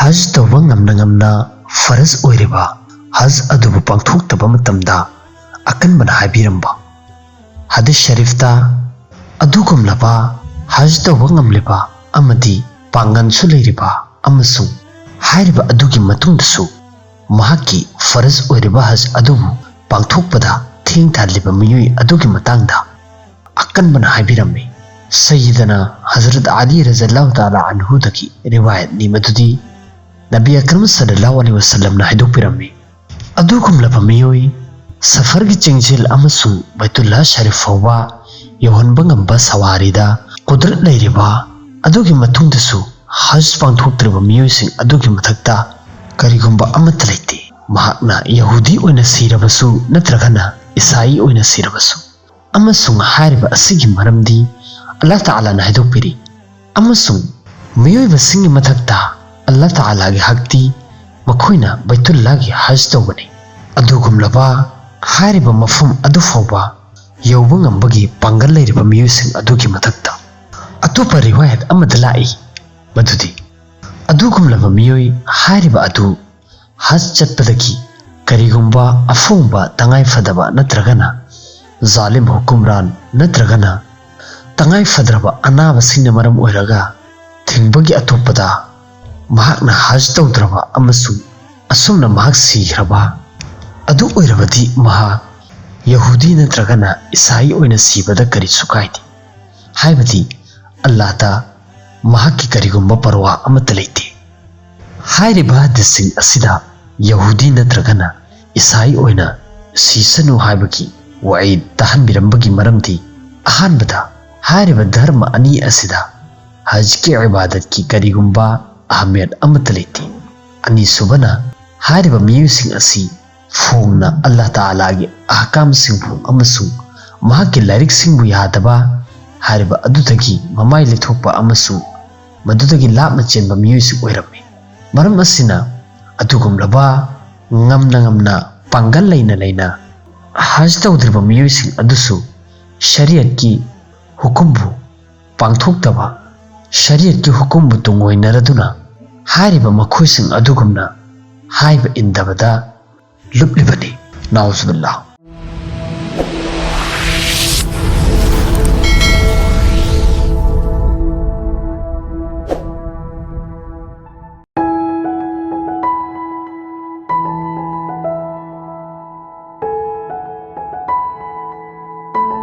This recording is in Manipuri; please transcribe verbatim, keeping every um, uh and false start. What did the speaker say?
ꯍꯖ ꯇꯧꯕ ꯉꯝꯅ ꯉꯝꯅ ꯐꯔꯖ ꯑꯣꯏꯔꯤꯕ ꯍꯖ ꯑꯗꯨꯕꯨ ꯄꯥꯡꯊꯣꯛꯇꯕ ꯃꯇꯝꯗ ꯑꯀꯟꯕꯅ ꯍꯥꯏꯕꯤꯔꯝꯕ꯫ ꯍꯗꯤꯁ ꯁꯔꯤꯐꯇ ꯑꯗꯨꯒꯨꯝꯂꯕ ꯍꯖ ꯇꯧꯕ ꯉꯝꯂꯤꯕ ꯑꯃꯗꯤ ꯄꯥꯡꯒꯜꯁꯨ ꯂꯩꯔꯤꯕ ꯑꯃꯁꯨꯡ ꯍꯥꯏꯔꯤꯕ ꯑꯗꯨꯒꯤ ꯃꯇꯨꯡꯗꯁꯨ ꯃꯍꯥꯛꯀꯤ ꯐꯔꯖ ꯑꯣꯏꯔꯤꯕ ꯍꯖ ꯑꯗꯨꯕꯨ ꯄꯥꯡꯊꯣꯛꯄꯗ ꯊꯦꯡ ꯊꯥꯍꯜꯂꯤꯕ ꯃꯤꯑꯣꯏ ꯑꯗꯨꯒꯤ ꯃꯇꯥꯡꯗ ꯑꯀꯟꯕꯅ ꯍꯥꯏꯕꯤꯔꯝꯃꯤ꯫ ꯁꯌꯤꯗꯅ ꯍꯖꯔꯠ ꯑꯂꯤ ꯔꯖꯜꯂꯥꯍꯨ ꯇꯥꯂꯥ ꯑꯟꯍꯨꯗꯒꯤ ꯔꯤꯋꯥꯌꯠꯅꯤ ꯃꯗꯨꯗꯤ ꯅꯕꯤ ꯑꯀꯔꯝ ꯁꯜꯂꯜꯂꯥꯍꯨ ꯑꯂꯩꯍꯤ ꯋꯁꯜꯂꯝꯅ ꯍꯥꯏꯗꯣꯛꯄꯤꯔꯝꯃꯤ, ꯑꯗꯨꯒꯨꯝꯂꯕ ꯃꯤꯑꯣꯏ ꯁꯐꯔꯒꯤ ꯆꯤꯡꯖꯦꯜ ꯑꯃꯁꯨꯡ ꯕꯩꯇꯨꯜꯂꯥ ꯁꯔꯤꯐ ꯐꯥꯎꯕ ꯌꯧꯍꯟꯕ ꯉꯝꯕ ꯁꯋꯥꯔꯤꯗ ꯀꯨꯗꯔꯠ ꯂꯩꯔꯤꯕ ꯑꯗꯨꯒꯤ ꯃꯇꯨꯡꯗꯁꯨ ꯍꯖ ꯄꯥꯡꯊꯣꯛꯇ꯭ꯔꯤꯕ ꯃꯤꯑꯣꯏꯁꯤꯡ ꯑꯗꯨꯒꯤ ꯃꯊꯛꯇ ꯀꯔꯤꯒꯨꯝꯕ ꯑꯃꯠꯇ ꯂꯩꯇꯦ꯫ ꯃꯍꯥꯛꯅ ꯌꯍꯨꯗꯤ ꯑꯣꯏꯅ ꯁꯤꯔꯕꯁꯨ ꯅꯠꯇ꯭ꯔꯒꯅ ꯏꯁꯥꯏ ꯑꯣꯏꯅ ꯁꯤꯔꯕꯁꯨ꯫ ꯑꯃꯁꯨꯡ ꯍꯥꯏꯔꯤꯕ ꯑꯁꯤꯒꯤ ꯃꯔꯝꯗꯤ ꯑꯜꯂꯥꯍ ꯇꯥꯂꯥꯅ ꯍꯥꯏꯗꯣꯛꯄꯤꯔꯤ, ꯑꯃꯁꯨꯡ ꯃꯤꯑꯣꯏꯕꯁꯤꯡꯒꯤ ꯃꯊꯛꯇ ꯑꯜꯂꯥꯍ ꯇꯥꯂꯥꯒꯤ ꯍꯛꯇꯤ ꯃꯈꯣꯏꯅ ꯕꯩꯇꯨꯜꯂꯥꯒꯤ ꯍꯖ ꯇꯧꯕꯅꯤ꯫ ꯑꯗꯨꯒꯨꯝꯂꯕ ꯍꯥꯏꯔꯤꯕ ꯃꯐꯝ ꯑꯗꯨ ꯐꯥꯎꯕ ꯌꯧꯕ ꯉꯝꯕꯒꯤ ꯄꯥꯡꯒꯜ ꯂꯩꯔꯤꯕ ꯃꯤꯑꯣꯏꯁꯤꯡ ꯑꯗꯨꯒꯤ ꯃꯊꯛꯇ ꯑꯇꯣꯞꯄ ꯔꯤꯋꯥꯌꯠ ꯑꯃꯗ ꯂꯥꯛꯏ ꯃꯗꯨꯗꯤ ꯑꯗꯨꯒꯨꯝꯂꯕ ꯃꯤꯑꯣꯏ ꯍꯥꯏꯔꯤꯕ ꯑꯗꯨ ꯍꯖ ꯆꯠꯄꯗꯒꯤ ꯀꯔꯤꯒꯨꯝꯕ ꯑꯐꯣꯡꯕ ꯇꯉꯥꯏ ꯐꯗꯕ ꯅꯠꯇ꯭ꯔꯒꯅ ꯖꯥꯂꯤꯝ ꯍꯨꯀꯨꯝꯔꯥꯟ ꯅꯠꯇ꯭ꯔꯒꯅ ꯇꯉꯥꯏ ꯐꯗ꯭ꯔꯕ ꯑꯅꯥꯕꯁꯤꯡꯅ ꯃꯔꯝ ꯑꯣꯏꯔꯒ ꯊꯤꯡꯕꯒꯤ ꯑꯇꯣꯞꯄꯗ ꯃꯍꯥꯛꯅ ꯍꯖ ꯇꯧꯗ꯭ꯔꯕ ꯑꯃꯁꯨꯡ ꯑꯁꯨꯝꯅ ꯃꯍꯥꯛ ꯁꯤꯈ꯭ꯔꯕ ꯑꯗꯨ ꯑꯣꯏꯔꯕꯗꯤ ꯃꯍꯥꯛ ꯌꯍꯨꯗꯤ ꯅꯠꯇ꯭ꯔꯒꯅ ꯏꯁꯥꯏ ꯑꯣꯏꯅ ꯁꯤꯕꯗ ꯀꯔꯤꯁꯨ ꯀꯥꯏꯗꯦ, ꯍꯥꯏꯕꯗꯤ ꯑꯜꯂꯥꯍꯗ ꯃꯍꯥꯛꯀꯤ ꯀꯔꯤꯒꯨꯝꯕ ꯄꯔꯋꯥ ꯑꯃꯠꯇ ꯂꯩꯇꯦ꯫ ꯍꯥꯏꯔꯤꯕ ꯍꯗꯤꯁꯁꯤꯡ ꯑꯁꯤꯗ ꯌꯍꯨꯗꯤ ꯅꯠꯇ꯭ꯔꯒꯅ ꯏꯁꯥꯏ ꯑꯣꯏꯅ ꯁꯤꯁꯅꯨ ꯍꯥꯏꯕꯒꯤ ꯋꯥꯏꯗ ꯇꯥꯍꯟꯕꯤꯔꯝꯕꯒꯤ ꯃꯔꯝꯗꯤ, ꯑꯍꯥꯟꯕꯗ, ꯍꯥꯏꯔꯤꯕ ꯙꯔꯃ ꯑꯅꯤ ꯑꯁꯤꯗ ꯍꯖꯀꯤ ꯏꯕꯥꯗꯠꯀꯤ ꯀꯔꯤꯒꯨꯝꯕ ꯑꯍꯃꯤꯌꯠ ꯑꯃꯠꯇ ꯂꯩꯇꯦ꯫ ꯑꯅꯤꯁꯨꯕꯅ, ꯍꯥꯏꯔꯤꯕ ꯃꯤꯑꯣꯏꯁꯤꯡ ꯑꯁꯤ ꯐꯣꯡꯅ ꯑꯜꯂꯥꯍ ꯇꯥꯂꯥꯒꯤ ꯑꯍꯀꯥꯝꯁꯤꯡꯕꯨ ꯑꯃꯁꯨꯡ ꯃꯍꯥꯛꯀꯤ ꯂꯥꯏꯔꯤꯛꯁꯤꯡꯕꯨ ꯌꯥꯗꯕ ꯍꯥꯏꯔꯤꯕ ꯑꯗꯨꯗꯒꯤ ꯃꯃꯥꯏ ꯂꯩꯊꯣꯛꯄ ꯑꯃꯁꯨꯡ ꯃꯗꯨꯗꯒꯤ ꯂꯥꯞꯅ ꯆꯦꯟꯕ ꯃꯤꯑꯣꯏꯁꯤꯡ ꯑꯣꯏꯔꯝꯃꯤ꯫ ꯃꯔꯝ ꯑꯁꯤꯅ, ꯑꯗꯨꯒꯨꯝꯂꯕ ꯉꯝꯅ ꯉꯝꯅ ꯄꯥꯡꯒꯜ ꯂꯩꯅ ꯂꯩꯅ ꯍꯖ ꯇꯧꯗ꯭ꯔꯤꯕ ꯃꯤꯑꯣꯏꯁꯤꯡ ꯑꯗꯨꯁꯨ ꯁꯔꯤꯌꯠꯀꯤ ꯍꯨꯀꯨꯝꯕꯨ ꯄꯥꯡꯊꯣꯛꯇꯕ, ꯁꯔꯤꯌꯠꯀꯤ ꯍꯨꯀꯨꯝꯕꯨ ꯇꯨꯡꯑꯣꯏꯅꯔꯗꯨꯅ ꯍꯥꯏꯔꯤꯕ ꯃꯈꯣꯏꯁꯤꯡ ꯑꯗꯨꯒꯨꯝꯅ ꯍꯥꯏꯕ ꯏꯟꯗꯕꯗ ꯂꯨꯞꯂꯤꯕꯅꯤ꯫ ꯅꯥꯎꯖꯨꯕꯤꯜꯂꯥ꯫